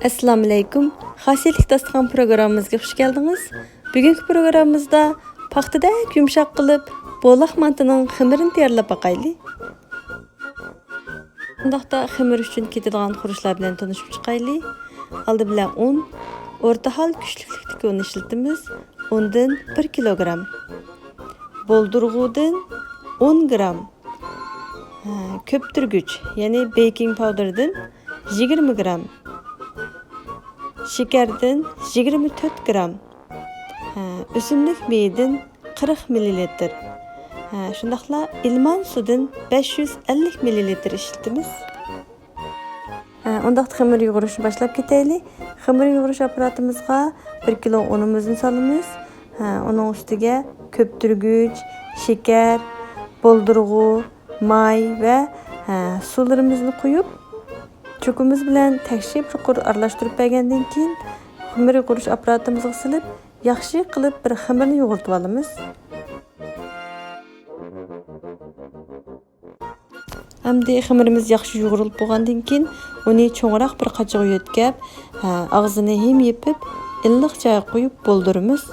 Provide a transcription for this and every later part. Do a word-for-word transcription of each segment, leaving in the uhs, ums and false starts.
ئەسسالامۇئەلەيكۇم. خاسىيەتلىك داستىخان پروگراممىمىزغا خۇش كەلدىڭىز. بۈگۈنكى پروگراممىمىزدا پاختىدەك يۇمشاق قىلىپ، بولاق مانتىنىڭ خېمىرىنى تەييارلاپ باقايلى. ئۇنداقتا خېمىر ئۈچۈن كېتىدىغان خۇرۇچلار بىلەن تونۇشۇپ چىقايلى. ئالدى بىلەن ئۇن، ئورتا ھال كۈچلۈكلۈكتىكى ئۇن ئىشلىتىمىز. ئۇندىن بىر كىلوگرام. بولدۇرغۇدىن ئون گرام. ھە، كۆپتۈرگۈچ، يەنى بېيكىنگ پاۋدېردىن يىگىرمە گرام. شېكەردىن يىگىرمە تۆت گرام. ھە، ئۆسۈملۈك مېيىدىن قىرىق مىللىلىتىر. ھە، شۇنداقلا ئىلمان سۇدىن بەش يۈز ئەللىك مىللىلىتىر ئىشلىتىمىز. ھە، ئۇنداقتا خېمىر يۇغۇرۇشنى باشلاپ كېتەيلى. خېمىر يۇغۇرۇش ئاپپاراتىمىزغا بىر كىلو ئۇنىمىزنى سالىمىز. ھە، ئۇنىڭ ئۈستىگە كۆپتۈرگۈچ، شېكەر، بولدۇرغۇ، ماي ۋە، ھە، سۇلىرىمىزنى قۇيۇپ، چوكىمىز بىلەن تەكشى بىر قۇر ئارىلاشتۇرۇپ بەرگەندىن كېيىن، خېمىر يۇغۇرۇش ئاپپاراتىمىزغا سېلىپ، ياخشى قىلىپ بىر خېمىرنى يۇغۇرتۇۋالىمىز. ئەمدى خېمىرىمىز ياخشى يۇغۇرۇلۇپ بولغاندىن كېيىن، ئۇنى چوڭراق بىر قاچىغا يۆتكەپ، ھە، ئاغزىنى ھىم يېپىپ، ئىللىق جايغا قويۇپ بولدۇرىمىز.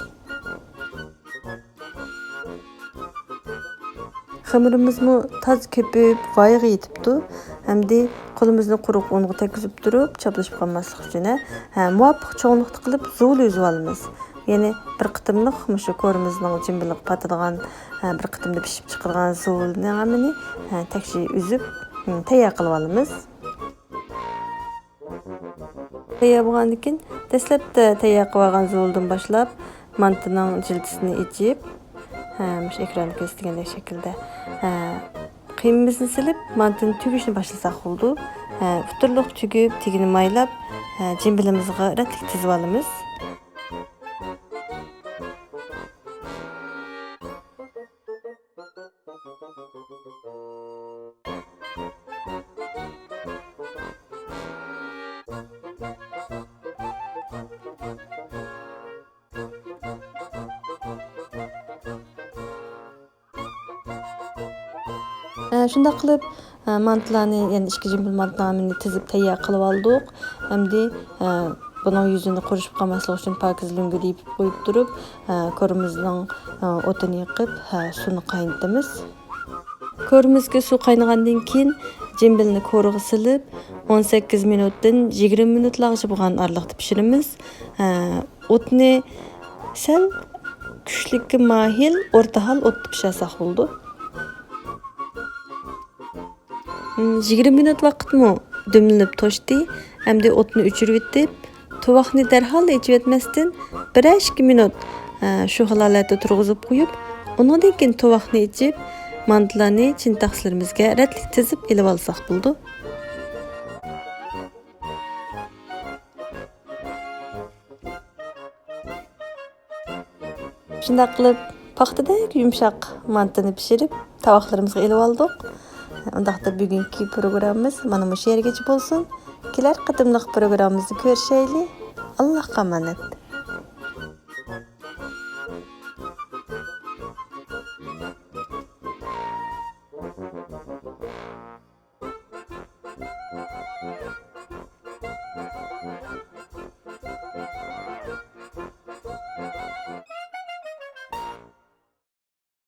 خېمىرىمىزمۇ تازا كۆپۈپ، ۋايىغا يېتىپتۇ. ئەمدى قولىمىزنى قۇرۇق ئۇنغا تەگكۈزۈپ تۇرۇپ، چاپلىشىپ قالماسلىق ئۈچۈن، ھە، مۇۋاپىق چوڭلۇقتا قىلىپ زۇۋۇل ئۈزۈۋالىمىز. يەنى بىر قېتىملىق مۇشۇ كورىمىزنىڭ جىمبىلىغا پاتىدىغان، ھە، بىر قېتىمدا پىشىپ چىقىدىغان زۇۋۇلنىڭ ھەممىنى، ھە، تەكشى ئۈزۈپ، ھە، تەييار قىلىۋالىمىز. تەييار بولغاندىن كېيىن، دەسلەپتە تەييار قىلىۋالغان زۇۋۇلدىن باشلاپ، مانتىنىڭ جىلدىسىنى ئېچىپ، ھە، مۇشۇ ئېكراندا كۆرسىتىلگەندەك شەكىلدە، ھە، قىيمىمىزنى سېلىپ، مانتىنى تۈگۈشنى باشلىساق بولىدۇ. ھە، ئۇتتۇرلۇق تۈگۈپ، تېگىنى مايلاپ، ھە، جىمبىلىمىزغا رەتلىك تىزىۋالىمىز. ئە، شۇنداق قىلىپ، ئە، مانتىلارنى، يەنى ئىككى جىمبىل مانتىنىڭ ھەممىنى تىزىپ تەييار قىلىۋالدۇق. ئەمدى، ئە، بۇنىڭ يۈزىنى قۇرۇشۇپ قالماسلىقى ئۈچۈن پاكىز لۆڭگىدە يېپىپ قويۇپ تۇرۇپ، ئە، كورىمىزنىڭ، ئە، ئوتىنى يېقىپ، ئە، سۇنى قاينىتىمىز. كورىمىزگە سۇ قاينىغاندىن كېيىن، جىمبىلنى كورىغا سېلىپ، ئون سەككىز مىنۇتتىن يىگىرمە مىنۇتلارغىچە بولغان ئارىلىقتا پىشۇرىمىز. ئە، ئوتنى سەل كۈچلۈككە مايىل، ئورتا ھال ئوتتا پىشۇرساق بولىدۇ. يىگىرمە مىنۇت ۋاقىتمۇ دۈملىنىپ توشتى. ئەمدى ئوتنى ئۆچۈرۈۋېتىپ، تۇۋاقنى دەرھال ئېچىۋەتمەستىن، بىرەر ئىككى مىنۇت، ئە، شۇ خىل ھالەتتە تۇرغۇزۇپ قويۇپ، ئۇنىڭدىن كېيىن تۇۋاقنى ئېچىپ، مانتىلارنى چىن تەخسىلىرىمىزگە رەتلىك تىزىپ ئېلىۋالساق بولىدۇ. شۇنداق قىلىپ، پاختىدەك يۇمشاق مانتىنى پىشۇرۇپ، تاۋاقلىرىمىزغا ئېلىۋالدۇق. ئۇنداقتا بۈگۈنكى پروگراممىمىز مانا مۇشۇ يەرگىچە بولسۇن. كېلەر قېتىملىق پروگراممىمىزدا كۆرۈشەيلى. ئاللاھقا ئامانەت.